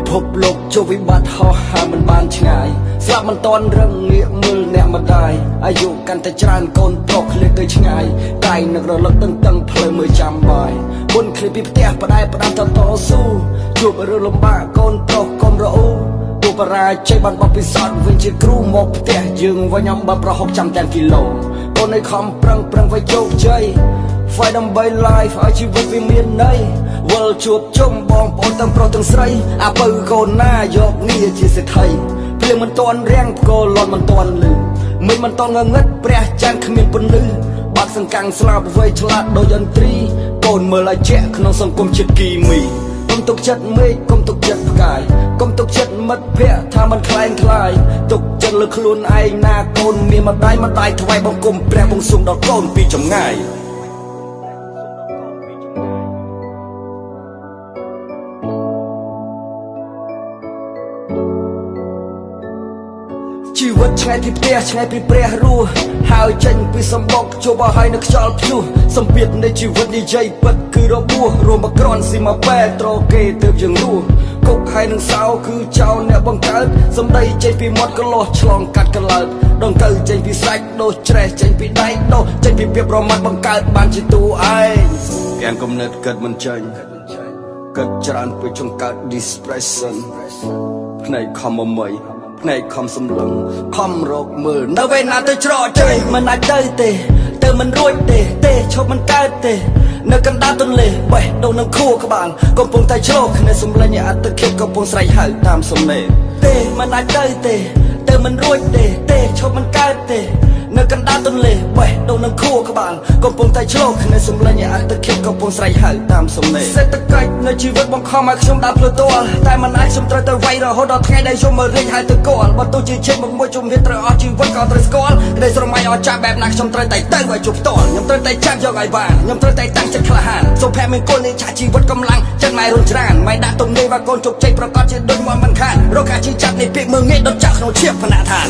ភពលោកជួបវិបត្តិហោះហើរមិនបានឆ្ងាយស្លាប់មិនតន់រឹងងាកមើលអ្នកម្ដាយអាយុកាន់តែច្រើនកូនប្រុសឃ្លាតទៅឆ្ងាយកាយនឹករលឹកតឹងតឹងផ្លូវមើលចាំបាយមុនឃ្លាតពីផ្ទះផ្ដែផ្ដាំតតស៊ូជួបរឿងលំបាកកូនប្រុសកុំរអ៊ូទូបរាជ័យបានបបពិសោធន៍វិញជាគ្រូមកផ្ទះយើងវិញអំបើប្រហុកចាំទាំងគីឡូកូនឲ្យខំប្រឹងប្រឹងໄວជោគជ័យ Fight ដើម្បី life ឲ្យជីវិតវាមានន័យវិលជួបជុំបងប្អូនទាំងប្រុសទាំងស្រីអាពៅកូនណាយកងារជាសេដ្ឋីភ្លៀងមិនតន់រាំងផ្គរលន់មិនតន់លឺមិនមិនតន់ងងឹតព្រះច័ន្ទគ្មានពន្លឺបាក់សង្កាំងស្លាប់វ័យឆ្លាតដោយយន្ទ្រីកូនមើលឲ្យជាក់ក្នុងសង្គមជាតិគីមីកុំទុកចិត្តមេឃកុំទុកចិត្តផ្កាយកុំទុកចិត្តមិត្តភ័ក្តិថាมันខ្លែងខ្លាយទុកចិត្តលើខ្លួនឯងណាកូនមានម្ដាយម្ដាយថ្វាយបង្គំព្រះបង្គំដល់កូនពីចម្ងាយ ជីវិតឆ្ងាយពីផ្ទះឆ្ងាយពីព្រះរស់ហើយចេញពីសម្បុកជួបឲ្យនៅខ្យល់ព្យុះសម្ពាធនៃជីវិតនិយាយពិតគឺរបួសរួមមកក្រន់ស៊ីមកប៉ែត្រគេទើបយើងរស់គុកហើយនឹងសោគឺចោលអ្នកបង្កើតសម្ដីចេញពីមាត់ក៏លោះឆ្លងកាត់កលើតដង្កូវចេញពីសាច់ដូសច្រេះចេញពីដៃដូសចេញពីភាពប្រមាថបង្កើតបានជាតួឯងទាំងគំនិតគិតមិនចេញគិតច្រើនពេកចង្កើត depression ភ្នែកខំមមៃភ្នែកខំសម្លឹងខំរកមើលនៅពេលណាទៅច្រកចេញមិនអាចទៅទេទៅមិនរួចទេទេឈប់មិនកើតទេនៅកណ្ដាលទន្លេបេះដូងនឹងខួរក្បាលកំពុងតែឆ្លោះគ្នាសំលេងអត្តឃាតកំពុងស្រែកហៅតាមសំណេរទេមិនអាចទៅទេទៅមិនរួចទេទេឈប់មិនកើតទេនៅកណ្ដាលទន្លេបេះដូងនឹងខួរក្បាលកំពុងតែឆ្លោះគ្នាសំលេងអត្តឃាតកំពុងស្រែកហៅតាមសំណេរសេដ្ឋកិច្ចនៅជីវិតបង្ខំឲ្យខ្ញុំដើរផ្លូវតល់តែមិនអាចខ្ញុំត្រូវទៅវាយរហូតដល់ថ្ងៃដែលយំមករៀងហើយទៅគាល់បើទោះជាឈាមមកមួយជំហានត្រូវអស់ជីវិតក៏ត្រូវស្គាល់ក្តីស្រមៃអស់ចាស់បែបណាខ្ញុំត្រូវតែទៅឲ្យជួបផ្ទាល់ខ្ញុំត្រូវតែចាប់យកឲ្យបានខ្ញុំត្រូវតែតាំងចិត្តក្លាហានសុភមង្គលនៃឆាកជីវិតកម្លាំងចិត្តម៉ែរុនច្រានម៉ែដាក់ទំនេរວ່າកូនជោគជ័យប្រកាសជាដូចមកមិនខានរកការជីចាប់នៃពាក្យមើងងាយដុតចាក់ក្នុងឈាមភ្នាក់ឋាន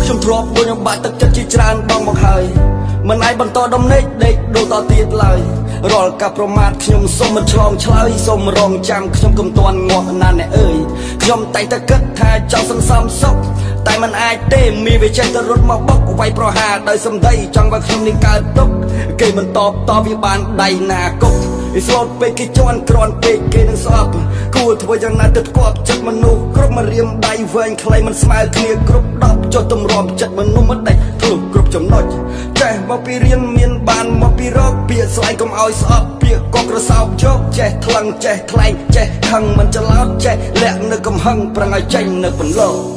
ខ្ញុំធ្លាប់ដួចខ្ញុំបាក់ទឹកចិត្តជាច្រើនដងមកហើយមិនអាចបន្តដំណេកដេកដូរតទៀតឡើយរាល់ការប្រមាថខ្ញុំសូមមិនឆ្លងឆ្លើយសូមរងចាំខ្ញុំកុំទាន់ងាប់ណាស់អ្នកអើយខ្ញុំតែងតែគិតថាចង់សន្សំសុខតែមិនអាចទេមានវាចេះតែរត់មកបុកវាយប្រហារដោយសម្ដីចង់ឲ្យខ្ញុំនេះកើតទុកគេមិនតបតវាបានដៃណាគុកអ៊ីស្លូតពេកគេជន់ក្រាន់ពេកគេនឹងស្អប់គួរធ្វើយ៉ាងណាទៅផ្គប់ចិត្តមនុស្សគ្រប់មករៀមដៃវែងខ្លីមិនស្មើគ្នាគ្រប់10ចុះទម្រាំចិត្តមនុស្សមិនដាច់ធ្លុះគ្រប់ចំណុចចេះមកពីរៀនមានបានមកពីរកពាក្យស្លែងកុំឲ្យស្អប់ពាក្យកក្រសោបយកចេះថ្លឹងចេះថ្លែងចេះខឹងមិនច្រឡោតចេះលាក់នៅកំហឹងប្រឹងឲ្យចេញនៅពន្លក